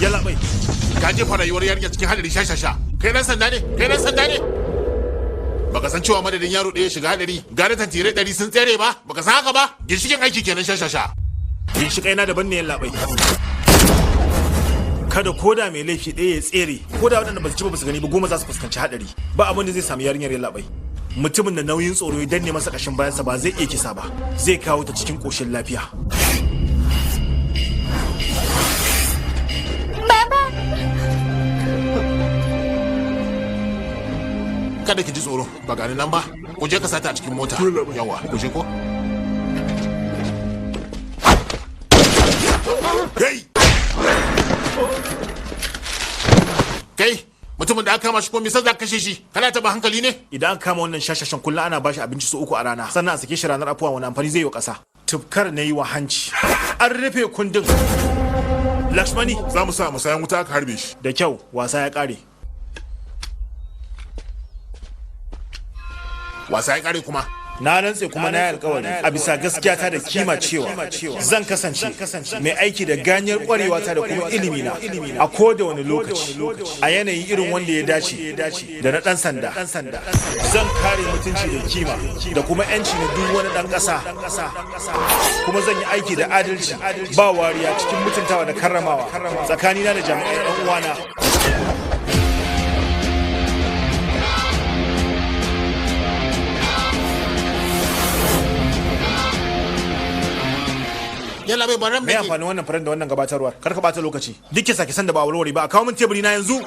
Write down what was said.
Yalla bai. Ka jefa rayuwar yarinya cikin hadari sha-sha-sha. Kai dan sanda ne? Kai dan sanda ne? Baka san cewa madadin yaro ɗaya shiga hadari gara tantirai 100 sun tsere ba? Baka san haka ba? Ginshikin aiki kenan sha-sha-sha. Ginshiƙai na daban ne, yalla bai. Kada koda mai laifi ɗaya ya tsere, koda waɗanda ba su ci ba su gani ba 10 za su fuskanci hadari. Ba abin da zai sami yarinyar, yalla bai. Mutumin da nauyin tsoro ya danne masa ƙashin bayansa ba zai iya kisa ba, zai kawo ta cikin ƙoshin lafiya. Baba! Kada ki ji tsoro, ba gani nan ba. Ku je ka sata a cikin mota. Yawa, ku je ko? Kai! Kai, mutumin da aka kama shi ko me za ka kashe shi? Kana taba hankali ne? Idan aka kama wannan shashashan kullum ana bashi abinci su 3 a rana, sannan a sake shi ranar afuwa, wani amfani zai yi wa ƙasa? Tufkar na yi wa hanci. An rufe kundin. Lakshmani. Za mu sa musayan wuta aka harbe shi. Da kyau, wasa ya ƙare. Wasa ya ƙare kuma. Na rantse kuma na yi alkawari a bisa gaskiya ta da kima cewa zan kasance mai aiki da ganiyar kwarewa ta da kuma ilimi na a koda wani lokaci a yanayi irin wanda ya dace da na dan sanda. Zan kare mutunci da kima da kuma yanci na duk wani dan kasa, kuma zan yi aiki da adalci ba wariya cikin mutuntawa da karramawa tsakanina da jami'ai yan uwana. Yalla bai, baran. Me amfanin wannan furen da wannan gabatarwar? Kar ka bata lokaci. Duk kisa kisan da ba warware ba, a kawo min teburi na yanzu.